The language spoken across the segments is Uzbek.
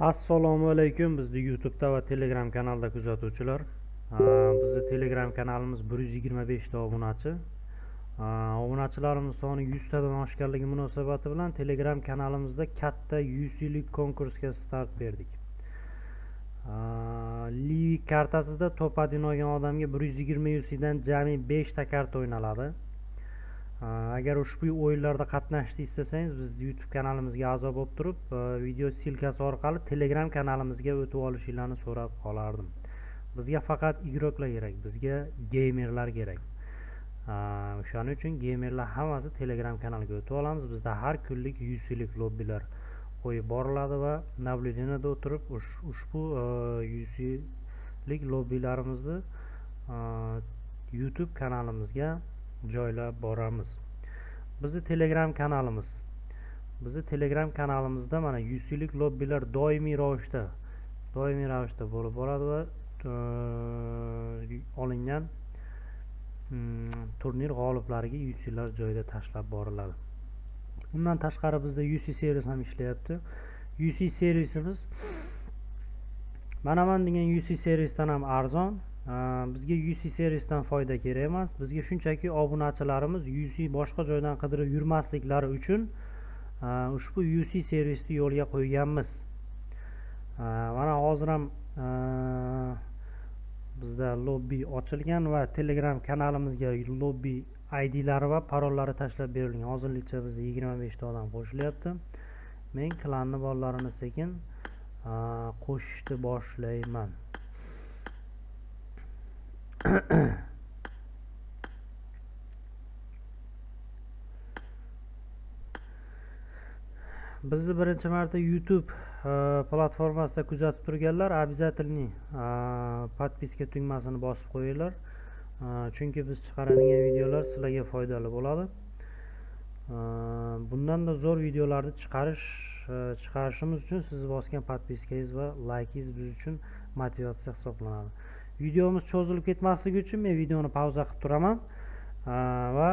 Assalomu alaykum bizni YouTube'da va Telegram kanalda kuzatuvchilar. Bizni Telegram kanalimiz 125 ta obunachi. Obunachilarimiz soni 100 tadan oshganligi munosabati bilan Telegram kanalimizda katta 100 yillik konkursga start berdik. Livi kartasida top 1 olgan odamga 120 UC dan jami 5 ta karta o'ynaladi. Agar ushbu o'yinlarda qatnashishni istasangiz, biz YouTube kanalimizga a'zo bo'lib turib, video ссылка si orqali Telegram kanalimizga o'tib olishinglarni so'rab qolardim. Bizga faqat игрок lar kerak, bizga geymerlar kerak. O'shaning uchun geymerlar hammasi Telegram kanaliga o'tib olamiz. Bizda har kunlik 100 yillik lobbilar qo'yib boriladi va наблюдение da o'tirib ushbu 100 yillik lobbilarimizni YouTube kanalimizga joylab boramiz. Bizni Telegram kanalimiz. Bizni Telegram kanalimizda mana 100 yillik lobbilar doimiy ravishda bo'lib boradi va olingan turnir g'oliblariga 100 yillar joyida tashlab boriladi. Undan tashqari bizda UC servis ham ishlayapti. UC servisimiz mana man degan UC servisdan ham arzon. Bizga UC servisdan foyda kerak emas. Bizga shunchaki obunachilarimiz UC boshqa joydan qidirib yurmasliklari uchun ushbu UC servisni yo'lga qo'yganmiz. Mana hozir ham bizda lobbi ochilgan va Telegram kanalimizga lobbi IDlari va parollari tashlab berilgan. Hozirlikcha bizda 25 ta odam qo'shilyapti. Men klanni bolalarini sekin qo'shishni boshlayman. Bizni birinchi marta YouTube platformasida kuzatib turganlar обязательно подписка tugmasini bosib qo'yinglar. Chunki biz chiqaradigan videolar sizlarga foydali bo'ladi. Bundanda zo'r videolarni chiqarishimiz uchun siz bosgan подписка ngiz va laykingiz biz uchun motivatsiya hisoblanadi. Videomiz cho'zilib ketmasligi uchun men videoni pauza qilib turaman va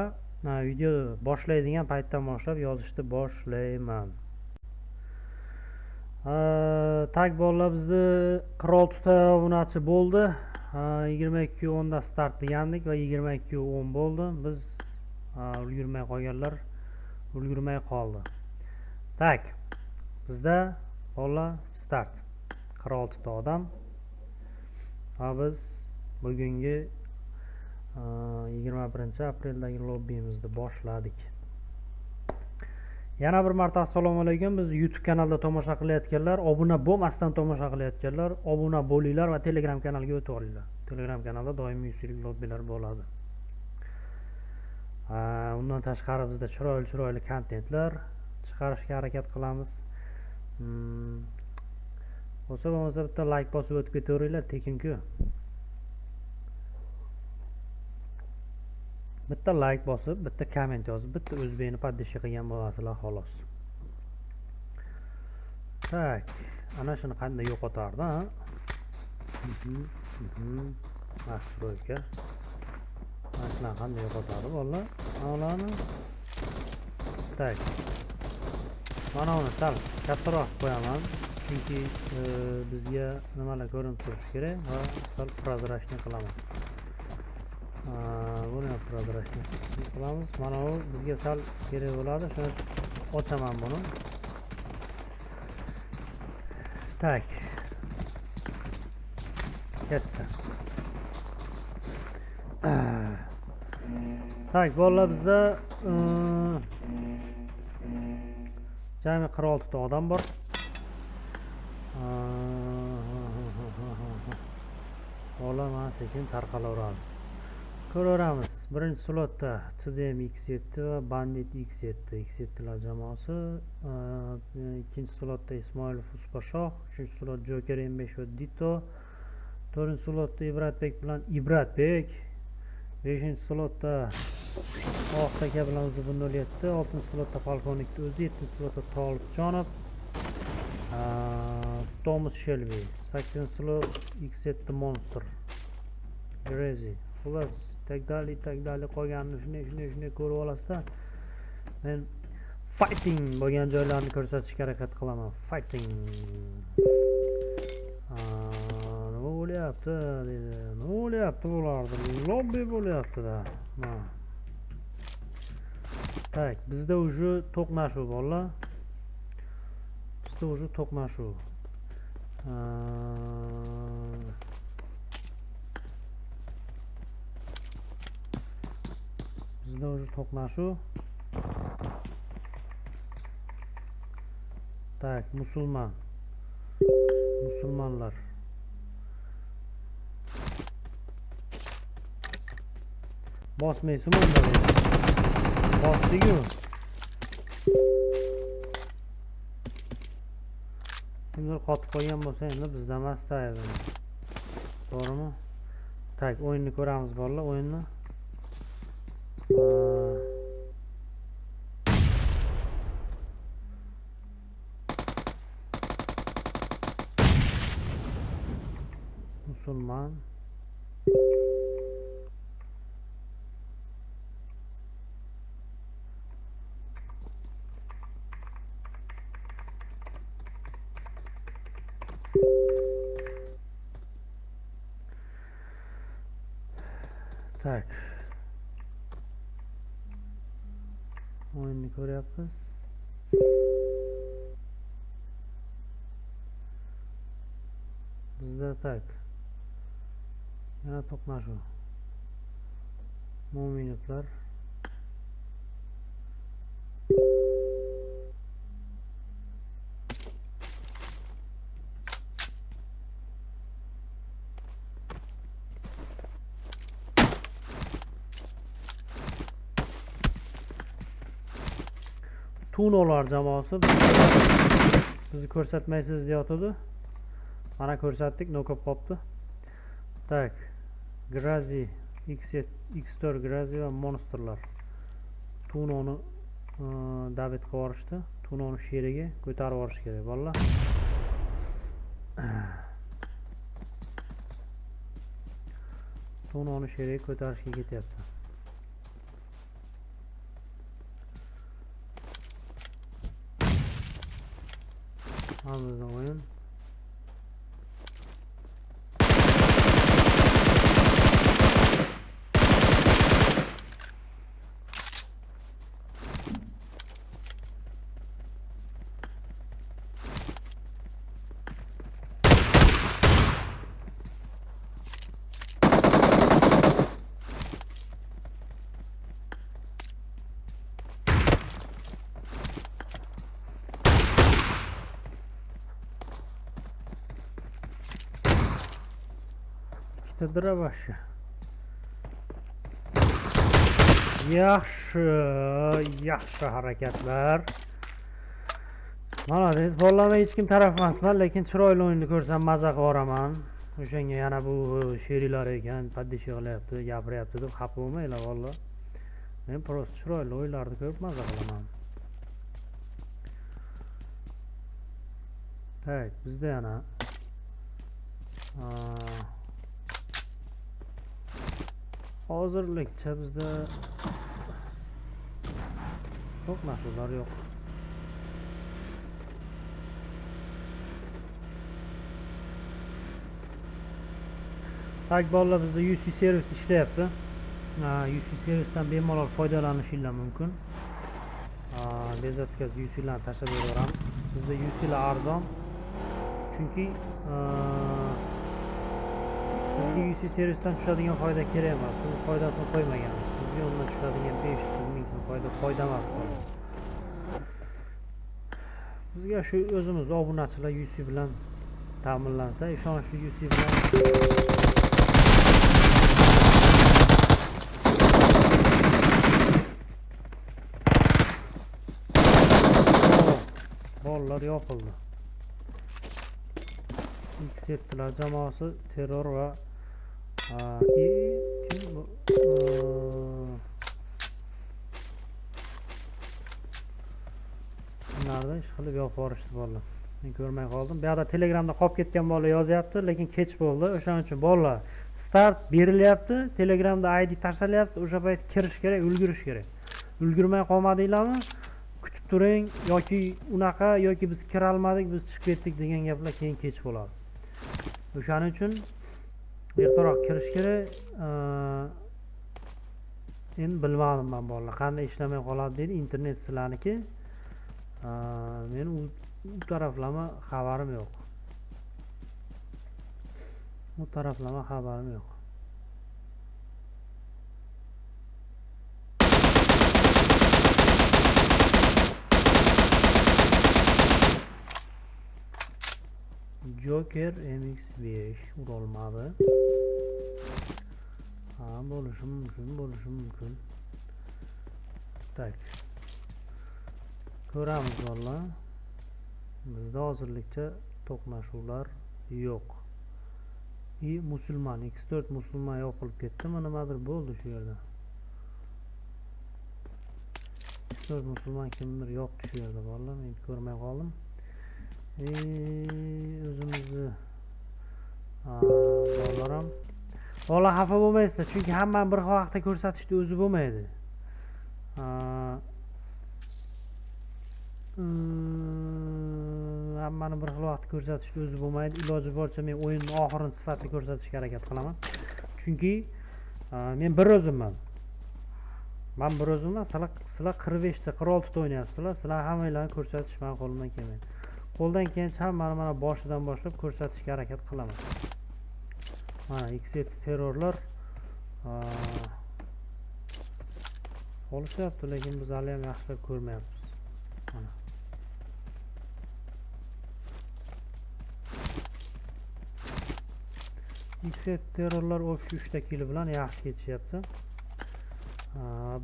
video boshlaydigan paytdan boshlab yozishni boshlayman. Так, bolalar, bizni 46 ta obunachi bo'ldi. 22:10 da start degandik va 22:10 bo'ldi. Biz ulgurmay qolganlar ulgurmay qoldi. Так, bizda bolalar start. 46 ta odam. Va biz bugungi 21 apreldagi lobbimizni boshladik. Yana bir marta assalomu alaykum. Biz YouTube kanalda tomosha qilayotganlar, obuna bo'lmasdan tomosha qilayotganlar, obuna bo'linglar va Telegram kanaliga o'tib olinglar. Telegram kanalda doimiy yuzlik lobbilar bo'ladi. Undan tashqari bizda chiroyli chiroyli kontentlar chiqarishga harakat qilamiz. Bo'lsa bo'lmasa bitta like bosib o'tib ketaveringlar, tekin-ku. Bitta like bosib, bitta komment yozib, bitta o'zbekni поддержка qilgan bo'lasizlar xolos. Так, ana shuni qanday yo'qotardi, ha? Настройка. Mana shuni qanday yo'qotadi bolalar? Mana ularni. Так. Mana uni sal kattaroq qo'yaman, chunki bizga nimalar ko'rinib turishi kerak va sal прозрачный qilaman. Buni ham прозрачный qilamiz. Mana bu bizga sal kerak bo'ladi, shuni ochaman buni. Так. Katta. Так, bolalar, bizda jami 46 ta odam bor. Bolalar mana sekin tarqalaveradi. Ko'raveramiz. Birinchi slotda TDM X7 va Bandit X7, X7 lar jamoasi. Ikkinchi slotda Ismoilov Uspashoh, uchinchi slot Joker M5 va Dito. To'rtinchi slotda Ibratbek bilan Ibratbek. Beshinchi slotda Oq aka bilan Uzub 07, oltinchi slotda Polkovnikni o'zi, yettinchi slotda Tolibjonov, Thomas Shelby, sakkizinchi slot X7 Monster, Grezi. Xullas, так далее, так далее, qolganini shunday shunday shunday ko'rib olasizda. Men fighting bo'lgan joylarni ko'rsatishga harakat qilaman. Fighting. Nima bo'lyapti dedi. Nima bo'lyapti bularda? Lobby bo'lyapti-da. Tak, bizda уже to'qnashuv bolalar. Bizda уже to'qnashuv. Bizda уже to'qnashuv. Tak, musulmon. Musulmonlar. Bosmaysizmi unda? Bosdik-ku. Kimdir qotib qolgan bo'lsa endi bizda emas-da endi. To'g'rimi? Tak, o'yinni ko'ramiz bolalar, o'yinni. Musulmon. Tak. O'yinni ko'ryapmiz. Bizda tak. Yana to'qnashuv. Mo'minovlar. Tunolar jamoasi bizni ko'rsatmaysiz deyotdi. Mana ko'rsatdik, nokop qopti. Tak, Grazi X4 Grazi va Monsterlar Tunoni dabit qilib yuborishdi. Tunoni sherigi ko'tarib yuborish kerak bolalar. Tunoni sherigi ko'tarishga ketyapti. Bizda o'yin. Dra başı. Yaxshi, yaxshi harakatlar. Молодец, bolalar, hech kim taraf emasman, lekin chiroyli o'yinni ko'rsam maza qilib yuboraman. O'shanga yana bu sheriklar ekan, paddisha qilyapti, gapiryapti deb xafa bo'lmanglar bolalar. Men prosta chiroyli o'yinlarni ko'rib maza qilaman. Tak, bizda yana hozirlikcha bizda to'qnashuvlar yo'q. Tak bolalar, bizda UC servis ishlayapti. UC servisdan bemalol foydalanishingiz mumkin. Bezatkaz UC larni tashlab beraveramiz. Bizda UC lar arzon. Chunki bizga UC servisdan tushadigan foyda kerak emas. Uni foydasini qo'ymaganmiz. Bizga undan tushadigan 500 ming so'm foyda emas. Bizga shu o'zimiz obunachilar UC bilan ta'minlansa, ishonchli UC bilan bolalar yopildi. X7'lar jamoasi terror va kim bu? Bunlardan ish qilib yopib yuborishdi bolalar. Men ko'rmay qoldim. Bu yoqda Telegramda qolib ketgan bola yozyapti, lekin kech bo'ldi. O'shaning uchun bolalar start berilyapti, Telegramda ID tashlalyapti. O'sha payt kirish kerak, ulgurish kerak. Ulgurmay qolmadinglarmi? Kutib turing yoki unaqa yoki biz kira olmadik, biz chiqib ketdik degan gaplar keyin kech bo'ladi. O'shaning uchun ertaroq kirish kerak. Endi bilmadim men bolalar qanday ishlamay qoladi deydi, internet sizlarniki. Men u taraflama xabarim yo'q. U taraflama xabarim yo'q. Joker MX5 urolmadi. Ha, bo'lishi mumkin, bo'lishi mumkin. Tak. Ko'ramiz bolalar. Bizda hozirlikcha to'qnashuvlar yo'q. I musulmon X4 musulmon yo'qolib ketdimi, nimadir bo'ldi shu yerda. X4 musulmon kimdir yo'q shu yerda bolalar, men ko'rmay qoldim. O'zimizni bolalar ham bola xafa bo'lmaysizlar, chunki hammani bir vaqtda ko'rsatishni o'zi bo'lmaydi. Hammani bir xil vaqtda ko'rsatishni o'zi bo'lmaydi. Iloji boricha men o'yinni oxirini sifatli ko'rsatishga harakat qilaman. Chunki men bir o'zimman. Men bir o'zimman, sizlar 45 ta, 46 ta o'ynayapsizlar. Sizlar hammanglarni ko'rsatish meni qo'limdan kelmaydi. Qo'ldan kelgancha hammani mana boshidan boshlab ko'rsatishga harakat qilaman. Mana X7 terrorlar olishyapti, lekin biz hali ham yaxshilab ko'rmayapmiz. Mana X7 terrorlar общий 3 ta kili bilan yaxshi ketishyapti.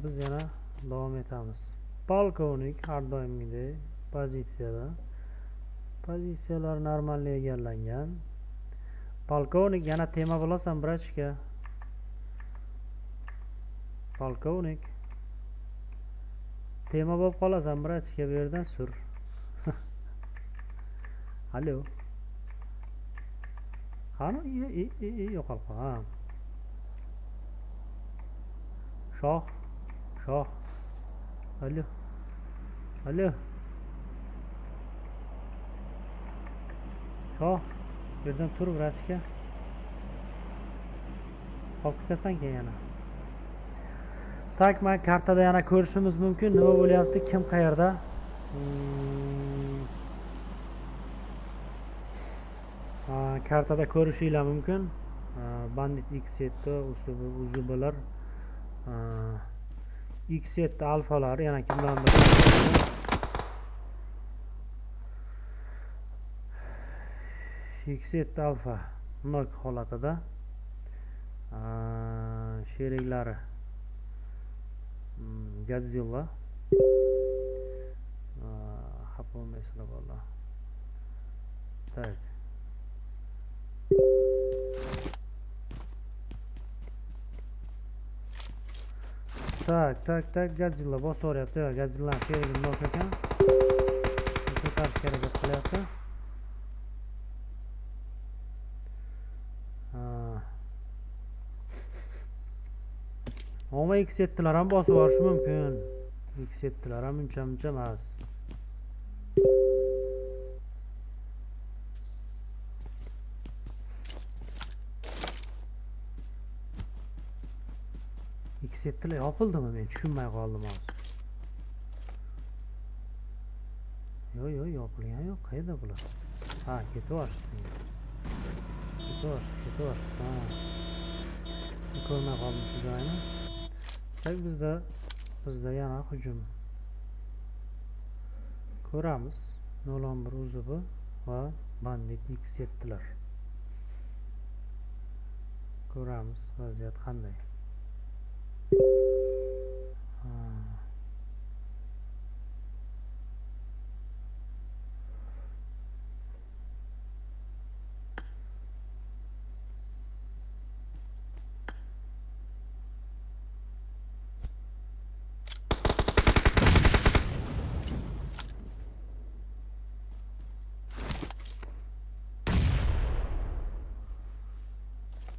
Biz yana davom etamiz. Polkovnik har doimgidek pozitsiyada. Pozitsiyalar normal egallangan. Polkovnik yana tema bo'lasan, brachka. Polkovnik tema bo'lib qolasan, brachka, bu yerdan sur. Alo. Qani, yo'qolib qolgan. Shoh, shoh. Alo. Alo. Shoh, bu yerdan tur, brachka. Qolib ketasan keyin yana. Tak, mana kartada yana ko'rishimiz mumkin nima bo'lyapti, kim qayerda. Kartada ko'rishinglar mumkin. Bandit X7 UZBlar, X7 alfalar yana kimlardir. X7 alfa nok holatida. Sheriklari Godzilla. Xafa bo'lmaysizlar bolalar. Tak. Tak, tak, tak, Godzilla bosib yuboryapti. Godzilla sherigini nok ekan. Ko'tarishga harakat qilyapti. Ammo X7'lar ham bosib yuborishi mumkin. X7'lar ham uncha-muncha emas. X7'lar yopildimi? Men tushunmay qoldim hozir. Yo'q, yo'q, yopilgani yo'q. Qayerda bular? Ha, ketib yuborishdi. Ketib yuborishdi, ketib yuborishdi. Ha. Ko'rmay qoldim shu joyini. Tak, bizda yana hujum. Ko'ramiz. 0.11 UZB va Bandit X7'lar. Ko'ramiz vaziyat qanday.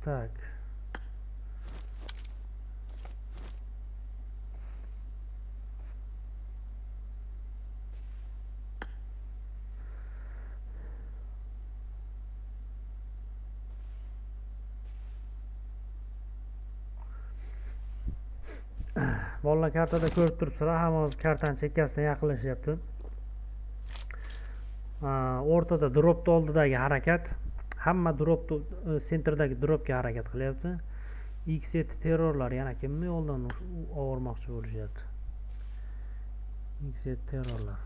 Tak. Bolalar kartada ko'rib turibsizlar, hammamiz kartani chekkasidan yaqinlashyapti. O'rtada dropni oldidagi harakat, hamma dropni sentrdagi dropga harakat qilyapti. X7 terrorlar yana kimni yo'ldan og'irmoqchi bo'lishyapti. X7 terrorlar.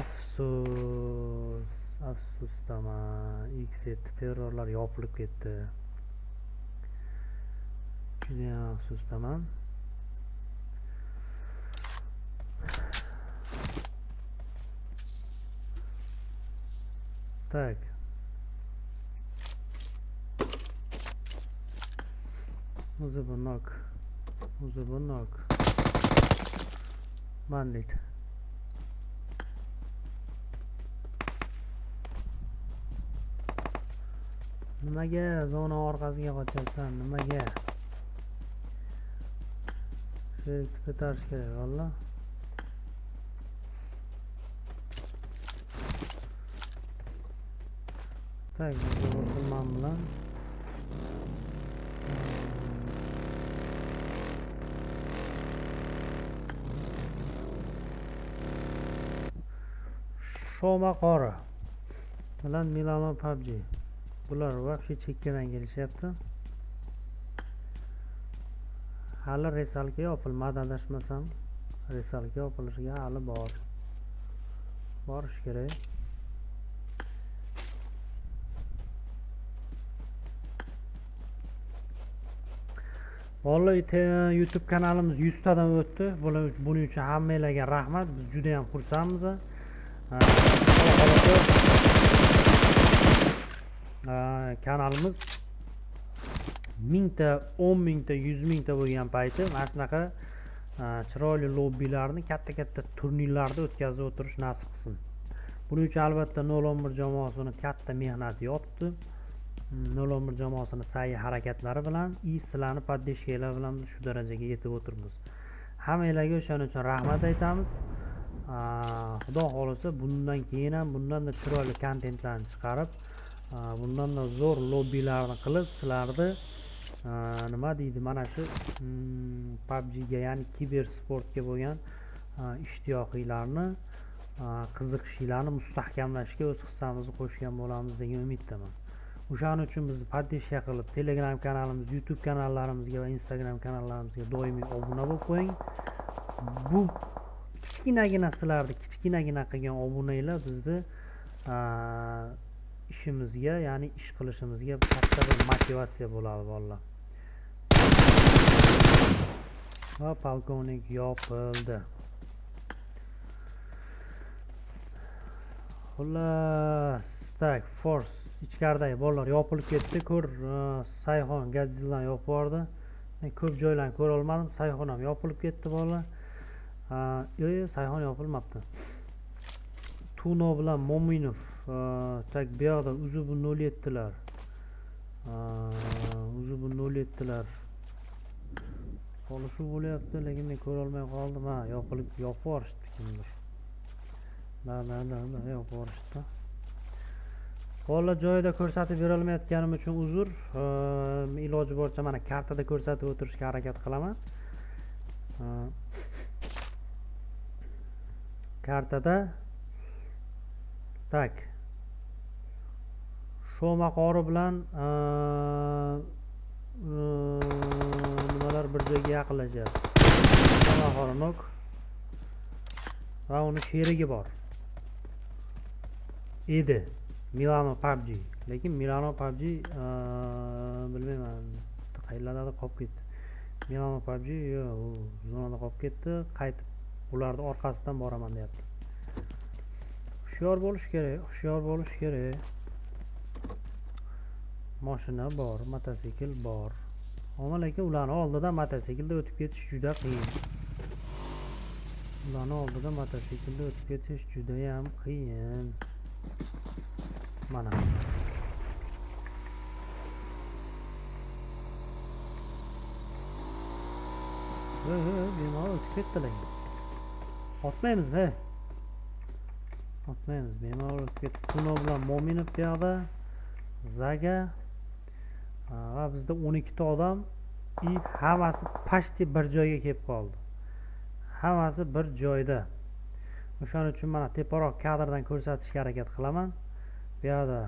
Afsus, afsusdaman. X7 terrorlar yopilib ketdi. Juda ham afsusdaman. Tak. O'zi bu nok. O'zi bu nok. Bandit. Nimaga zona orqasiga qochyapsan? Nimaga? Sherikni ko'tarish kerak, valla. Tak, musulmon bilan Shoma qori bilan Milano PUBG. Bular вообще chekkadan kelishyapti. Hali resalka yopilmadi, adashmasam. Resalka yopilishiga hali bor. Borish kerak. Vallahi YouTube kanalimiz 100 tadan o'tdi. Buning uchun hammanglarga rahmat. Biz juda ham xursandmiz. Kanalimiz 1000 ta, 10 mingta, 100 mingta bo'lgan payti mana shunaqa chiroyli lobbilarni, katta-katta turnirlarda o'tkazib o'tirish nasib qilsin. Buning uchun albatta 011 jamoasini katta mehnati yotibdi. 011 jamoasini sa'yi harakatlari bilan, sizlarni poddesh-kalar bilan biz shu darajaga yetib o'tiribmiz. Hammanglarga o'shaning uchun rahmat aytamiz. Xudo xohlasa bundan keyin ham bundan-da chiroyli kontentlarni chiqarib, bundan-da zo'r lobbilarni qilib, sizlarni nima deydi, mana shu PUBG ga, ya'ni kibersportga bo'lgan ishtiyoqinglarni, qiziqishinglarni mustahkamlashga o'z hissamizni qo'shgan bo'lamiz degan umiddaman. O'shaning uchun bizni poddesh-ka qilib, Telegram kanalimiz, YouTube kanallarimizga va Instagram kanallarimizga doimiy obuna bo'lib qo'ying. Bu kichkinagina sizlarni kichkinagina qilgan obunanglar bizni ishimizga, ya'ni ish qilishimizga katta bir motivatsiya bo'ladi bolalar. Va polkovnik yopildi. Xullas, tak, Force ichkaridagi bolalar yopilib ketdi. Ko'r, Sayxon Godzillani yopib yubordi. Men ko'p joylarni ko'ra olmadim. Sayxon ham yopilib ketdi bolalar. Yo'q, yo'q, Sayxon yopilmabdi. Tuno bilan Mo'minov, tak bu yoqda Uzubu nol yettilar. Uzubu nol yettilar. Solishuv bo'lyapti, lekin men ko'ra olmay qoldim. Ha, yopilib, yopib yuborishdi kimdir. Da, yopib yuborishdi. Bolalar joyida ko'rsatib bera olmayotganim uchun uzr. Iloji boricha mana kartada ko'rsatib o'tirishga harakat qilaman. Kartada tak Shoma qori bilan nimalar bir joyga yaqinlashyapti. Shoma qori nok va uni sherigi bor edi, Milano PUBG. Lekin Milano PUBG bilmayman qayerlardadir qolib ketdi. Milano PUBG yo'q, u zonada qolib ketdi. Qaytib ularni orqasidan boraman deyapti. Hushyor bo'lish kerak, hushyor bo'lish kerak. Mashina bor, mototsikl bor. Ammo lekin ularni oldidan mototsiklda o'tib ketish juda qiyin. Ularni oldidan mototsiklda o'tib ketish juda ham qiyin. Mana. Bemalol o'tib ketdi lekin. Otmaymizmi? Otmaymiz, bemalol o'tib ketdi. Tuno bilan Mo'minov bu yoqda. Zaga. Va bizda 12 ta odam И hammasi почти bir joyga kelib qoldi. Hammasi bir joyda. O'shaning uchun mana teparoq kadrdan ko'rsatishga harakat qilaman. Bu yoqda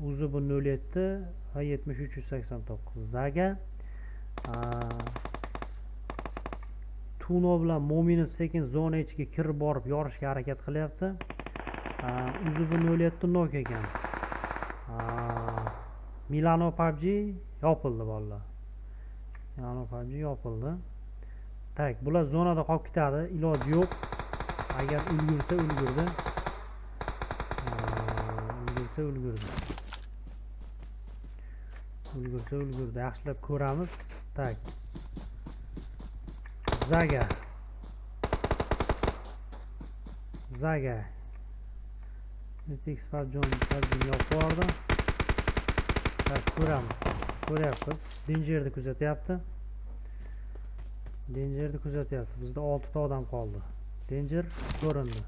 UZB 07 va 7389 Zaga. Tuno bilan Mo'minov sekin zona ichiga kirib borib yorishga harakat qilyapti. UZB 07 nok ekan. Milano PUBG yopildi bolalar. Milano PUBG yopildi. Tak, bular zonada qolib ketadi, iloji yo'q. Agar ulgursa ulgurdi. Ulgursa ulgurdi. Ulgursa ulgurdi. Yaxshilab ko'ramiz. Tak. Zaga. Zaga. FX PUBG yopib yubordi. Tak, ko'ramiz. Ko'ryapmiz. Dangerni kuzatyapti. Dangerni kuzatyapti. Bizda 6 ta odam qoldi. Danger ko'rindi.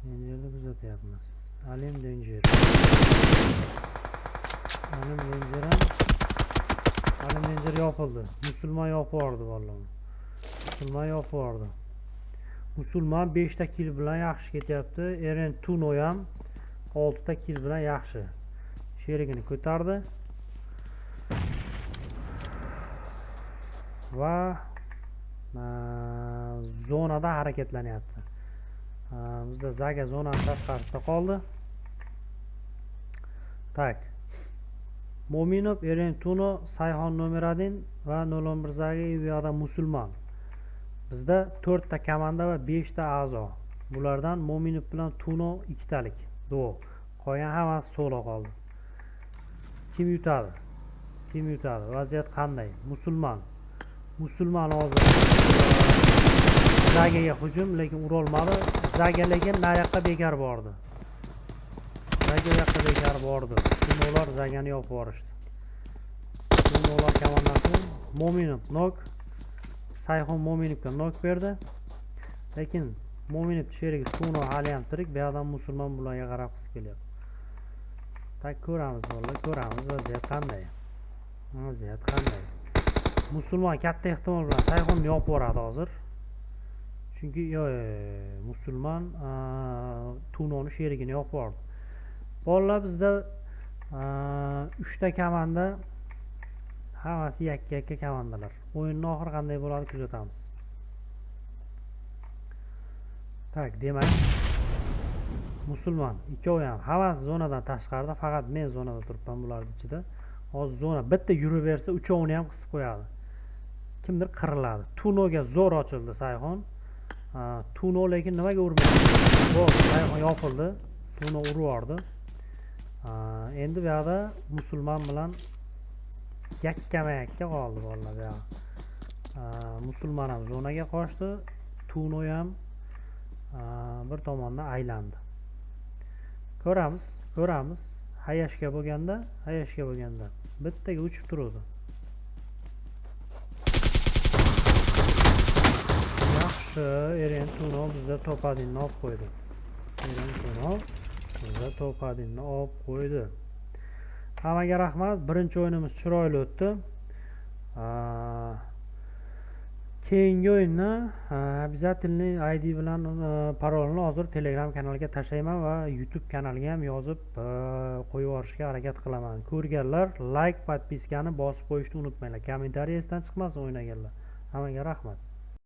Dangerni kuzatyapmiz. Alim Danger. Alim Danger ham. Alim Danger yopildi. Musulmon yopib yubordi vallahi. Musulmon yopib yubordi. Musulmon 5 ta kill bilan yaxshi ketyapti. Eren Tuno ham 6 ta kill bilan yaxshi. Sherigini ko'tardi. Va zonada harakatlanyapti. Bizda Zaga zonaning tashqarisida qoldi. Tak. Mo'minov, Eren Tuno, Sayxon nomer 1 va 011 Zaga, u yoqda Musulmon. Bizda 4 ta komanda va 5 ta a'zo. Bulardan Mo'minov bilan Tuno ikkitalik duo. Qolgan hammasi solo qoldi. Kim yutadi? Kim yutadi? Vaziyat qanday? Musulmon. Musulmon hozir Zagaga hujum, lekin urolmadi. Zaga lekin nariyoqqa bekor bordi. Zaga u yoqqa bekor bordi. Tunolar Zagani yopib yuborishdi. Tunolar komandasi Mo'minov nok. Sayxon Mo'minovga nok berdi. Lekin Mo'minov sherigi Tuno hali ham tirik. Bu yoqdan Musulmon bularga qarab qisib kelyapti. Tak, ko'ramiz bolalar, ko'ramiz vaziyat qanday. Vaziyat qanday. Musulmon katta ehtimol bilan Sayxonni yopib yuboradi hozir. Chunki musulmon Tunoni sherigini yopib yubordi. Bolalar bizda 3 ta komanda, hammasi yakka-yakka komandalar. O'yinning oxiri qanday bo'ladi kuzatamiz. Tak, demak musulmon ikkovi ham hammasi zonadan tashqarida, faqat men zonada turibman bularning ichida. Hozir zona bitta yurib bersa uchovini ham qisib qo'yadi. Kimdir qiriladi. Tunoga zo'r ochildi Sayxon. Tuno lekin nimaga urmadi? Bo'ldi, Sayxon yopildi. Tuno urib yubordi. Endi bu yoqda musulmon bilan yakkama-yakka qoldi bolalar bu yoqda. Musulmon ham zonaga qochdi, Tuno ham bir tomondan aylandi. Ko'ramiz, ko'ramiz. Hayashga bo'lganda, hayashga bo'lganda bittaga uchib turdi. Yaxshi, Eren Tuno bizda to'padinni olib qo'ydi. Eren Tuno bizda to'padinni olib qo'ydi. Hammaga rahmat. Birinchi o'yinimiz chiroyli o'tdi. Keyingi o'yinni обязательно ID bilan parolni hozir Telegram kanaliga tashlayman va YouTube kanaliga ham yozib qo'yib yuborishga harakat qilaman. Ko'rganlar like, podpiskani bosib qo'yishni unutmanglar. Kommentariy esdan chiqmasin o'ynaganlar. Hammaga rahmat.